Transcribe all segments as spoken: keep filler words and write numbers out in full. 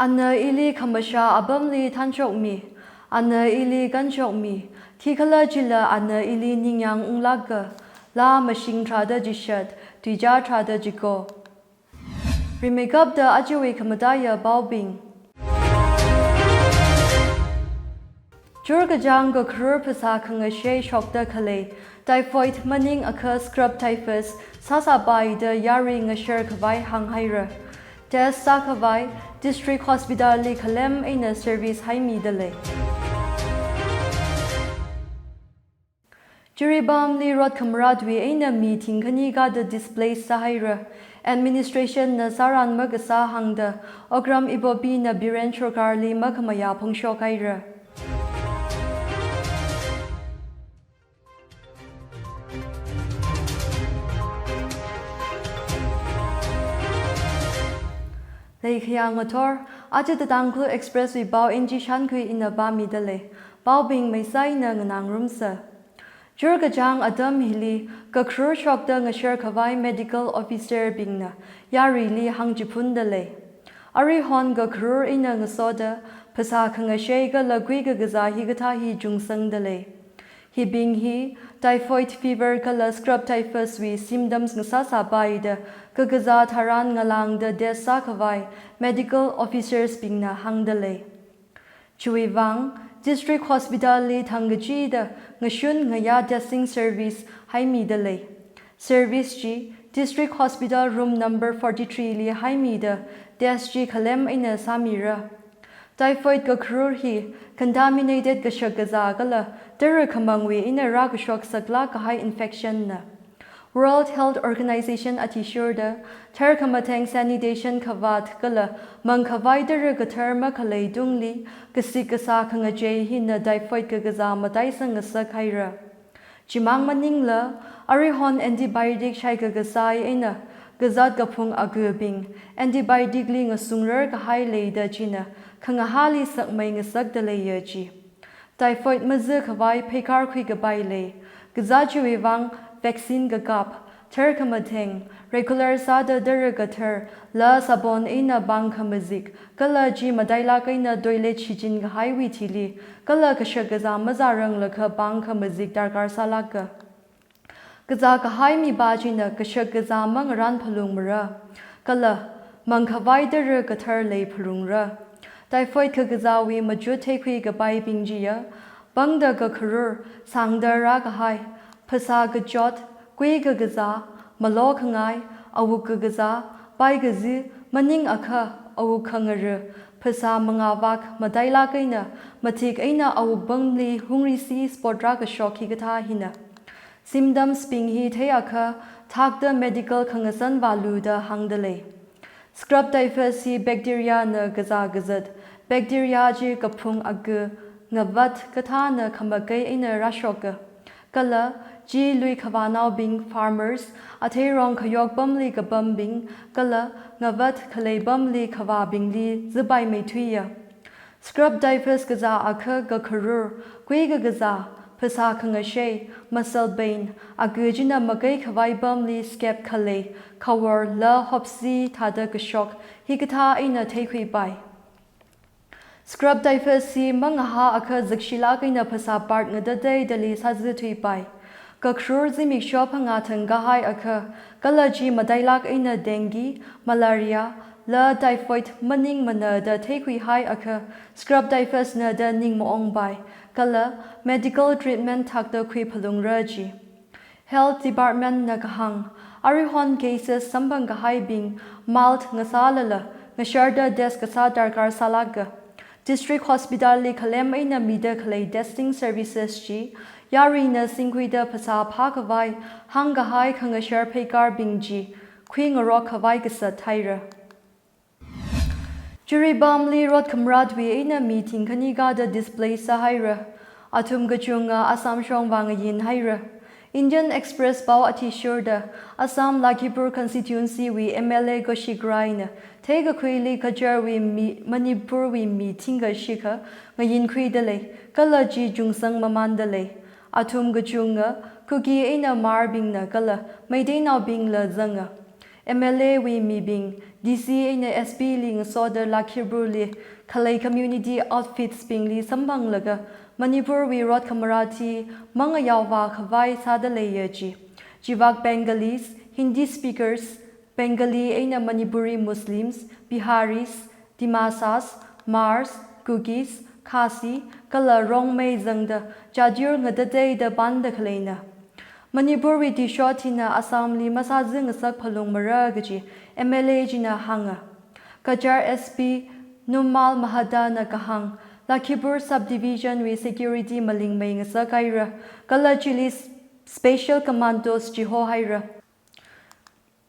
Ana ili khamashā apamli thanshokmi, ana ili kanshokmi, khikhalajila ana ili ningyāng unglāka, laa mashing tharāda chishat, tuizā tharāda chiko. Rimeikapta ajawui khamataiya paobing. Churkachāng kakharur phasā khangashei shokda khalei typhoid maningakha scrub typhus sāsāpai da yarui ngasharkhavai hānghaira. Test sākhavai District Hospital li khalem eina service haimida lei. Jiribamli rot khamarātwui eina mi thingkhani kada displace sāhaira. Administration na sāran makasā hāngda Okram Ibobi na Biren Sarkar li makhamayā phongshokhaira. Leikhayā ngathor, aja The Tangkhul Express wui pao N G Shankhui ina pāmida lei. Paobing maisā ina nganāngarumsa. Churkachāng atam hili kakharur shokda ngasharkhavai medical officer bingna yaruili hāngchiphunda lei. Aruihon kakharur eina ngasoda phasā khangashei kala kui kakazā hikathā hi chungsangda lei. Hibing hi typhoid fever kala scrub typhus wui symptoms ngasāsāpai da kakazā tharan ngalāngda test sākhavai medical officers bingna hāngda lei. Chiwuivang District Hospital li thangkachida ngashun ngayā testing service haimida lei. Service chi District Hospital room number forty-three li haimida test chi khalem eina sāmira. Typhoid kakharur hi contaminated kashak kazā kala tara khamangwui eina rākashok saklāk kahai infection na. World Health Organization athishurda tharkhamatheng sanitation khavāt kala mangkhavai tara kathar makhalei tungli kasik kasā khangachei hina typhoid kakazā mataisang ngasakhaira. Chimang maningla, aruihon antibiotic shai kakasai eina kazāt kaphung akabing antibiotic li ngasungrarkahai leida china khangahāli sakmei ngasakda leiya chi. Typhoid mazakhavai pheikar khuikapai lei. Kazā chiwuivang vaccine kakap, tharkhamatheng, regular sāda tara kathar, la sabon eina pāng khamazik, kala chi matailāk eina toilet shichinkahaiwui thili, kala kashak kazā mazāranglakha pāng khamazik darkar sālāka. Kazā kahai mipā china kashak kazā mangarān phalungmara, kala mangkhavai tara kathar lei phalungra. Typhoid kakazāwui machut theikhui kapaibing chiya, pangda kakharur, sāngda rākahai, phasā kachot, kui kakazā, malo khangai, awuk kakazā, pai kazi, maningakha awuk khangara, phasā mangavak matailāk eina mathik eina awuk pamli hungrisi spot rākashok hikathā hina. Symptoms bing hi theiakha thakta medical khangasan vālu da hāngda lei. Scrub typhus hi bacteria na kazā kazat, bacteria chi kaphung aka, ngavat kathāna khamakei eina rāshoka. Kala chi lui khavānaobing, farmers, atheirong khayok pamli kapambing, kala ngavat khalei pamli khavābingli zipaimeithuiya. Scrub typhus kazāakha kakharur, kui kakazā, phasā khangashei, muscle pain, aka china makei khavai pamli scab khalei, khawor la hopsi thāda kashok, hikathā eina theikhuipai. Scrub typhus hi mangahāakha zakshilāk eina phasā part ngatateidali sāzathuipai. Kakharur zimiksho phangā thangkahaiakha, kala chi matailāk eina dengue, malaria, la typhoid maningmana da theikhuihaiakha, scrub typhus na da ning maongpai, kala medical treatment thakta khui phalungra chi. Health Department na kahāng, aruihon cases samphang kahaibing mild ngasālala, ngasharda test kasā darkar sālāka. District Hospital li khalem eina mida khalei testing services chi, yaruina singkhuida phasā phākhavai, hāngkahai khangashar pheikarbing chi, khuingarok khavai kasat haira. Jiribamli rot khamratwui eina mi thingkhani kada displace sāhaira. Athum kachunga Assam shongva ngayinhaira. Indian Express pao athishurda Assam Lakhipur constituency wui M L A Kaushik Rai na theikakhuili Cachar wui mi, Manipur wui mi thingkha shikha ngayinkhuida lei, kala chi chungsang mamanda lei. Athum kachunga Kuki eina Hmar bingna kala Meiteinaobingla zanga. M L A wui mibing, D C eina S P li ngasoda Lakhipur li khalei community outfits bingli samphanglaga Manipur wui rot khamara thi mangayaovā khavai sāda leiya ji. Chivak Bengalis, Hindi speakers, Bengali eina Manipuri Muslims, Biharis, Dimasas, Hmars, Kukis, Khasi, kala Rongmei zangda jatyur ngatateida panda khaleina. Manipur wui tishot hina Assam li masāzi ngasak phalungmara kaji M L A china hānga. Cachar S P Numal Mahathana kahāng, Lakhipur subdivision wui security malingmei ngasak haira, kala chili s-, special commandos chiho haira.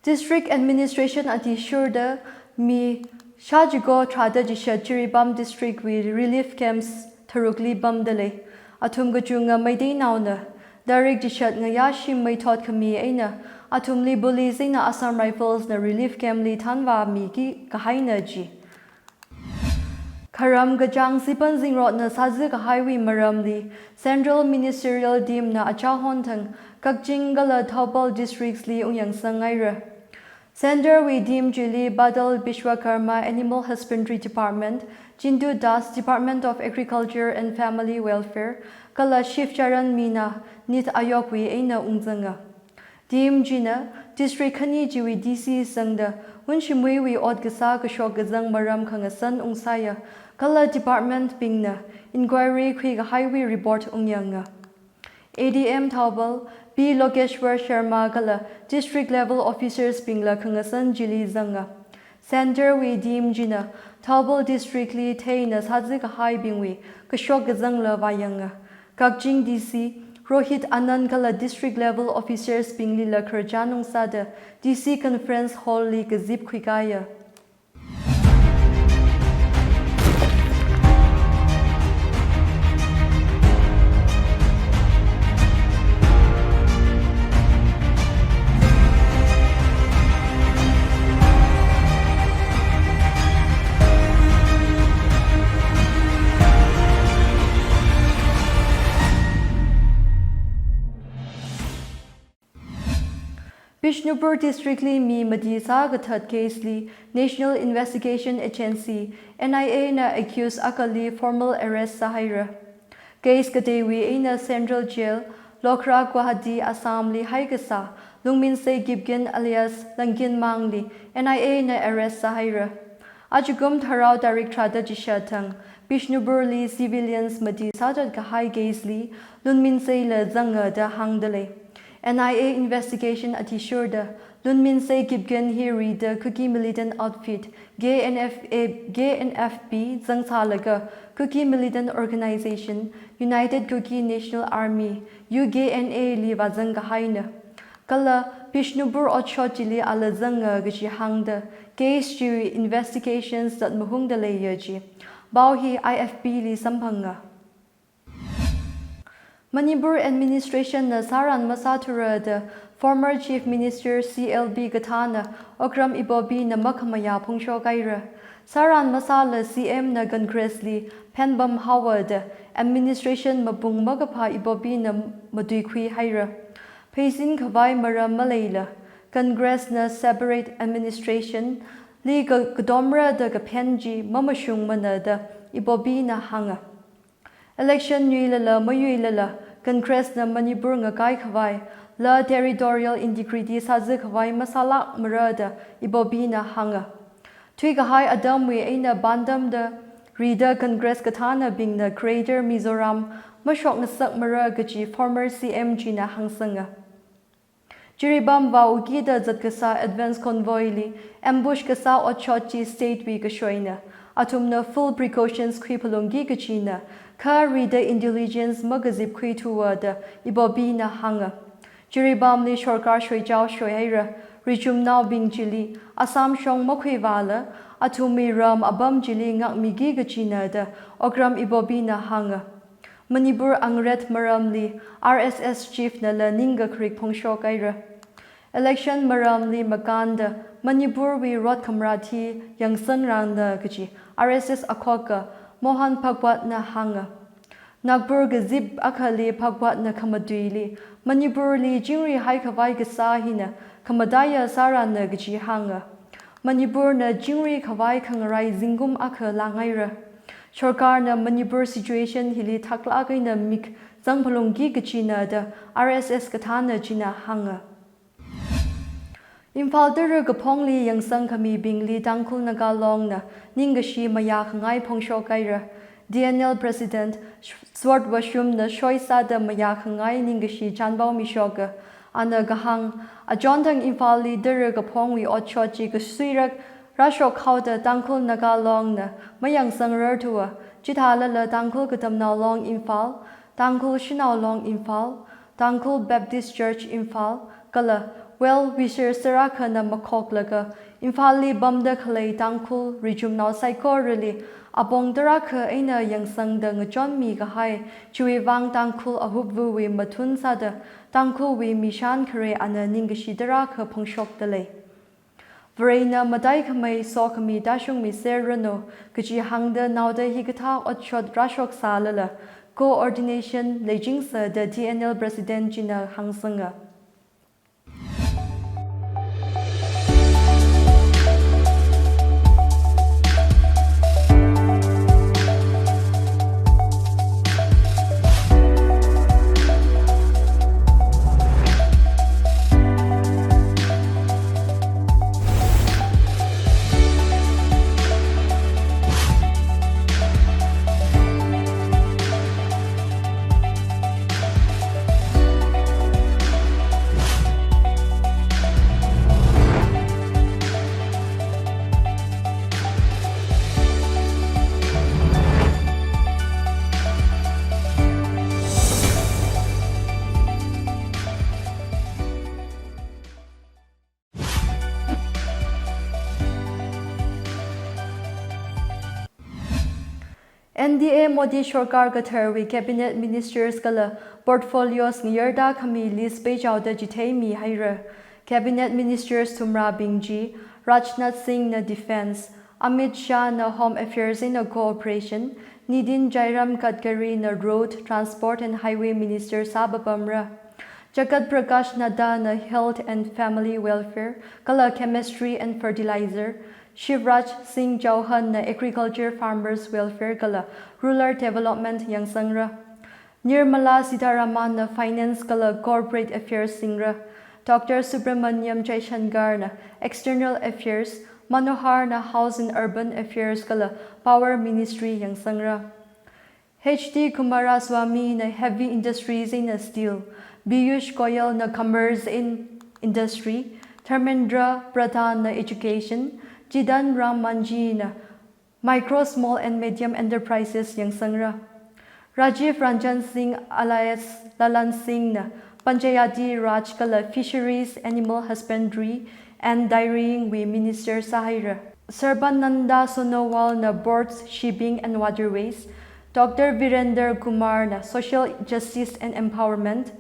District Administration athishurda mi shāchiko tharāda chishat Jiribam District wui relief camps tharukli pamda lei. Athum kachunga Meiteinaona. Tarik chishat ngayā shim meithot khami eina athumli police eina Assam Rifles na relief camp li thanvāmiki kahaina ji. Kharam kachāng sipan zingrotna sāzi kahaiwui maramli Central Ministerial Team na achahon thang Kakching kala Thoubal Districts li ungyangsang haira. Centre wui team chili Badal Bishwakarma Animal Husbandry Department, Chintu Das Department of Agriculture and Family Welfare, kala Shiv Charan Meena Niti Aayog wui eina ungzanga. Team china district khani chiwui D C zangda wunshimwui wui ot kasā kashok kazang maram khangasan ungsāya, kala department bingna inquiry khuikahaiwui report ungyanga. A D M Thoubal, P Lokeshwar Sharma kala district level officers bingla khangasan chili zanga. Centre wui team china Thoubal District li theina sāzi kahaibingwui kashok kazangla vāyanga. Kakching D C Rohit Anand kala district level officers binglila khararchan ungsāda D C Conference Hall li kazip khuikaya. Bishnupur District li mi mati sākathat case li National Investigation Agency, N I A na accused akhali formal arrest sāhaira. Case kateiwui eina Central Jail, Lokhara, Guwahati, Assam li haikasā Lungminsei Kipgen alias Langkin Mang li N I A na arrest sāhaira. Ajakum Tharao tarik tharāda chishat thang Bishnupur li civilians mati sāthat kahai case li Lungminseila zanga da hāngda lei. N I A investigation athishurda Lungminsei Kipgen hi rida Kuki militant outfit K N F A, K N F B zangsālaga Kuki militant organization United Kuki National Army, U K N A li vāzang kahaina. Kala Bishnupur otshot chili ala zanga kaji hāngda case chiwui investigations zat mahungda leiya ji. Pao hi I F P li samphanga. Manipur administration na sāran masāthura da former Chief Minister C L B Kathar na Okram Ibobi na makhamayā phongshok haira. Sāran masāla C M na Congress li phenpam haowa da administration mapung makaphā Ibobi na matuikhui haira. Pheisin khavai maram maleila Congress na separate administration li ka-, katomra da kaphen chi mamashungmana da Ibobi na hānga. Election yuilala mayuilala, Congress na Manipur ngakai khavai, la territorial integrity sāzi khavai masālākmara da Ibobi na hānga. Thuikahai atamwui eina pāntamda rida Congress kathānabingna Greater Mizoram mashokngasakmara kaji former C M china hāngsanga. Jiribam vāukida zatkasā advance convoy li ambush kasā otshot chi state wui kashoina. Athumna full precautions khuiphalungki kajina, kha rida intelligence makazipkhuithuwa da Ibobi na hānga. Jiribam li sorkar shoichao shoihaira, richumnaobing chili Assam shong makhuivāla, athumwui ram apam chili ngākmiki kajina da Okram Ibobi na hānga. Manipur angret maramli R S S chief nala ningkakharik phongshok haira. Election maramli makānda Manipur wui rot khamara thi yangsangrangna kaji R S S akhoka Mohan Bhagwat na hānga. Nagpur kazip akhali Bhagwatna khamatuili Manipurli chingri haikhavai kasā hina khamataiya sārana kaji hānga. Manipurna chingri khavai khangarai zingkum akha lāngaira. Sorkarna Manipur situation hili thaklāk eina mik zangphalungki kajina da R S S kathāna china hānga. Imphal tara kaphongli yangsang khamibingli Tangkhul Naga Longna ningkashi mayākhangai phongshokhaira. T N L President Sword Vashumna soi sāda mayākhangai ningkashi chānpao mishoka. Ana kahāng, achonthang Imphalli tara kaphongwui otshot chi kasuirak rāshok haoda Tangkhul Naga Longna mayangsangrarthuwa, chithālala Tangkhul Katamnao Long Imphal, Tangkhul Shanao Long Imphal, Tangkhul Baptist Church Imphal, kala well-wishers tarākhana makhoklaga, Imphalli pamda khalei Tangkhul richumnao saikorali apong tarākha eina yangsangda ngachonmi kahai, chiwui vang Tangkhul ahupvawui mathun sāda, Tangkhulwui mishan khare ana ningkashi tarākha phongshokda lei. Varena mataikhamei sokhami tāshungmiserranu, kaji hāngda naoda hikathā otshot rāshok sālala, coordination leichingsa da T N L President china hāngsanga. N D A Modi Sorkar katharwui Cabinet Ministers kala portfolios ngayarda khami list peichaoda chitheimihaira. Cabinet Ministers thumrabing chi, Rajnath Singhna Defence, Amit Shahna Home Affairs eina Cooperation, Nitin Jairam Gadkarina Road Transport and Highway Minister sāpapamra. Jagat Prakash Naddana Health and Family Welfare kala Chemistry and Fertilizer, Shivraj Singh Chouhanna Agriculture Farmers Welfare kala Rural Development yangsangra. Nirmala Sitharamanna Finance kala Corporate Affairs singra. Doctor Subramaniam Jaishankarna External Affairs, Manoharna House and Urban Affairs kala Power Ministry yangsangra. H D Kumaraswamyna Heavy Industries eina Steel, Piyush Goyalna Commerce and Industry, Dharmendra Pradhanna Education, Chidantaram Manjina Micro, Small and Medium Enterprises yangsangra. Rajiv Ranjan Singh alias Lalan Singhna Panchayati Raj kala Fisheries, Animal Husbandry and Dairying wui Minister sāhaira. Sarbananda Sonowalna Ports, Shipping and Waterways, Doctor Virender Kumarna Social Justice and Empowerment,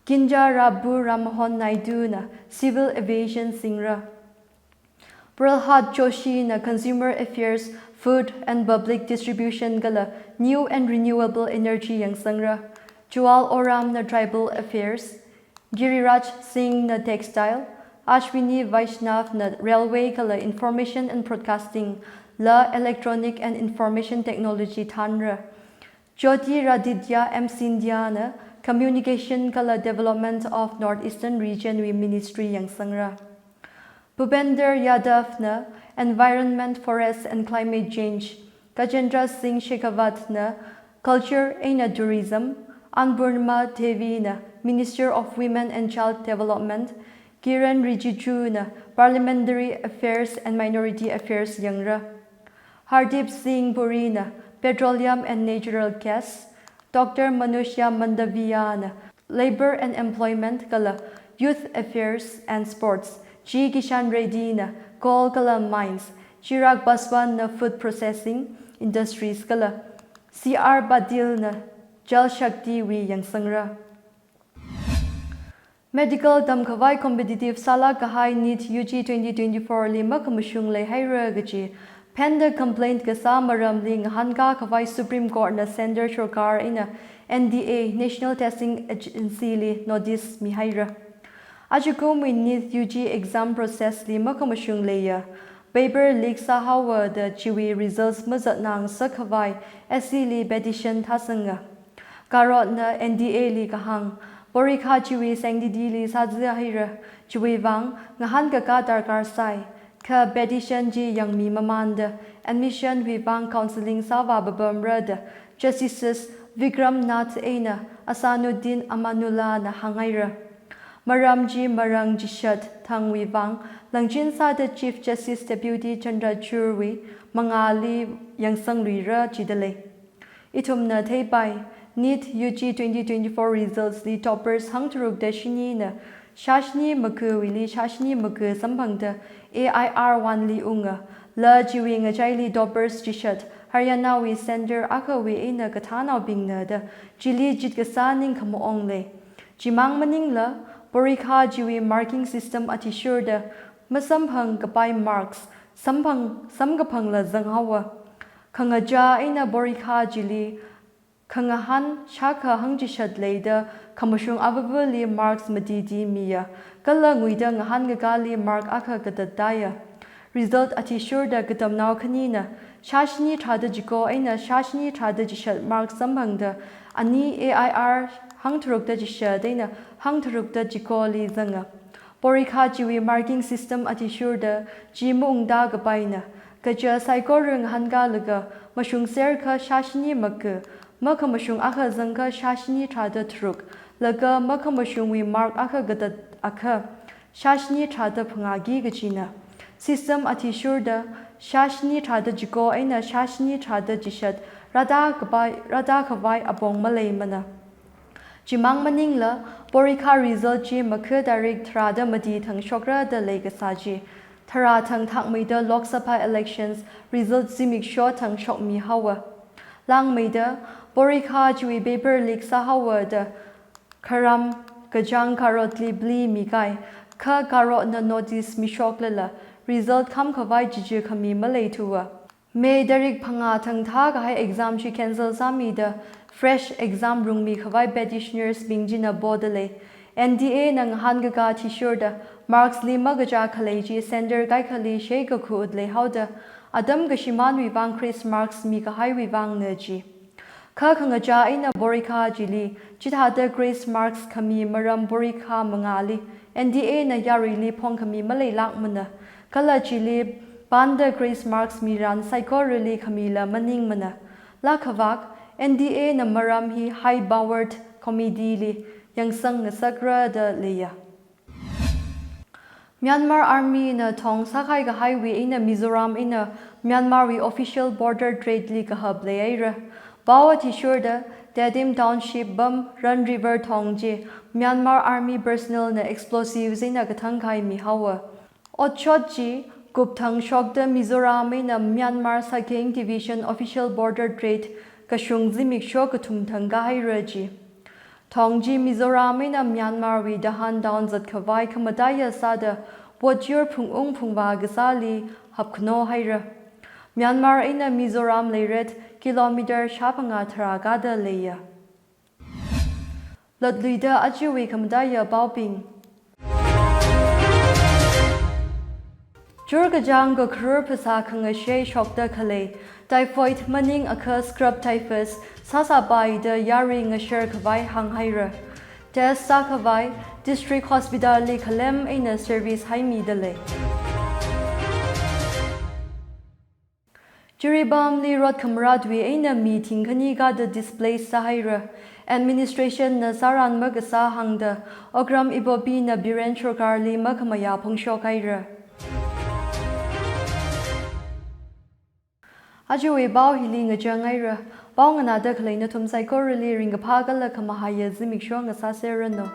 Kinjarapu Rammohan Naiduna Civil Aviation singra. Prahlad Joshina Consumer Affairs, Food and Public Distribution kala New and Renewable Energy yangsangra. Jual Oramna Tribal Affairs, Giriraj Singhna Textile, Ashwini Vaishnavna Railway kala Information and Broadcasting, la Electronic and Information Technology thānra. Jyotiraditya M Scindiana Communication kala Development of North Eastern Region wui Ministry yangsangra. Bhupender Yadavna Environment, Forest and Climate Change, Gajendra Singh Shekhawatna Culture eina Tourism, Annpurnima Devina Minister of Women and Child Development, Kiren Rijijuna Parliamentary Affairs and Minority Affairs yangra. Hardeep Singh Purina Petroleum and Natural Gas, Doctor Manushya Mandaviyana Labour and Employment kala Youth Affairs and Sports, G Kishan Reddyna Coal kala Mines, Chirag Paswanna Food Processing Industries kala C R Patilna Jal Shakti wui yangsangra. Medical tamkhavai competitive sālāk kahai NEET U G twenty twenty-four li makhamashung leihaira kaji Thenda complaint kasā maramli ngahānkā khavai Supreme Court na Centre Sarkar eina N T A, National Testing Agency li notice mihaira. Ajakumwui NEET U G exam process li makhamashung leiya, paper leak sāhaowa da chiwui results mazatngasak khavai S C li petition thāsanga. Karotna N T A li kahāng, porikha chiwui sanctity li sāzā haira, chiwui vang ngahānkakā darkar sai, kha petition chi yangmi mamānda admission wui vang counselling sāvā papamra da Justices Vikram Nath eina Asanuddin Amanullah na hānghaira. Maram chi marāng chishat thangwui vang langchin sāda Chief Justice Deputy Chandrachud wui mangāli yangsangluira jidalei. Ithumna theipai, NEET U G twenty twenty-four results li toppers hangtharuk da shinina shāshini makuwuili shāshini maku samphangda A I R one li unga, la chiwui ngachaili toppers chishat Haryana wui centre akhawui eina kathānaobingna da chili chitkasā ningkhamaong lei. Chimang maningla, porikha chiwui marking system athishurda masamphang kapai marks samphang samkaphangla zanghaowa. Khangachā eina porikha chili khangahān shākha hangchishat leida khamashung avavali marks matiti miya, kala nguida ngahānkakāli mark akha katat tāya. Result athishurda katamnao khanina shāshini tharāda chiko eina shāshini tharāda chishat mark samphangda ani A I R hangtharukda chishat eina hangtharukda chikoli zanga. Porikha chiwui marking system athishurda chi maungda kapaina. Kaja saikora ngahānkālaga mashungserkha shāshini maku, makhamashung akha zangkha shāshini tharāda tharuk, laga makhamashungwui mark akha katat akha shāshini tharāda phangā ki kachina. System athishurda shāshini tharāda chiko eina shāshini tharāda chishat rāda kapai, rāda khavai apong maleimana. Chimang maningla, porikha result chi maku tarik tharāda mati thang shokra da leikasā chi, tharā thang thakmeida Lok Sabha elections result zimiksho thang shokmihaowa. Langmeida, porikha chiwui paper leak sāhaowa da kharam kachāng karotli plea mikai, kha karotna notice mishoklala result kham khavai chichi khami maleithuwa. May tarik phangā thang thākahai exam chi cancel sāmida fresh exam rungmi khavai petitioners bing china podalei. N T A na ngahānkakā athishurda marks li makachā khalei chi centre kaikhali shei kakhu ut leihaoda, atam kashimānwui vang grace marks mikahaiwui vangna ji. Kha khangachā eina porikha chili chithāda grace marks khami maram porikha mangāli N T A na yaruili phongkhami maleilākmana. Kala chili panda grace marks miran saikorali khamila maningmana. Lakhavak, N T A na maram hi high powered committee li yangsang ngasakra da leiya. Myanmar Army na thong sākhaikahaiwui eina Mizoram eina Myanmar wui official border trade li kahap leihaira. Pao athishurda Tedim Township pam Ran River thong chi Myanmar Army personnel na explosives eina kathangkhai mihaowa. Otshot chi kup thang shokda Mizoram eina Myanmar Sakeng Division official border trade kashung zimiksho kathum thang kahaira ji. Thong chi Mizoram eina Myanmar wui Dahan Town zat khavai khamataiya sāda potyur phungung phungvā kasāli hapkhano haira. Myanmar eina Mizoram leiret kilometer shāphangā tharā kada leiya. Latluida ajawui khamataiya paobing. Churkachāng kakharur phasā khangashei shokda khalei typhoid maning akha scrub typhus sāsāpai da yarui ngashar khavai hānghaira. Test sākhavai district hospital li khalem eina service haimida lei. Jiribamli rot khamarātwui eina mi thingkhani kada displace sāhaira. Administration na sāran makasā hāngda Okram Ibobi na Biren Sarkar li makhamayā phongshok haira. Ajawui pao hili ngachang haira. Pao nganāda khalei nathum saikorali ringkaphā kala khamahaiya zimiksho ngasāserranu.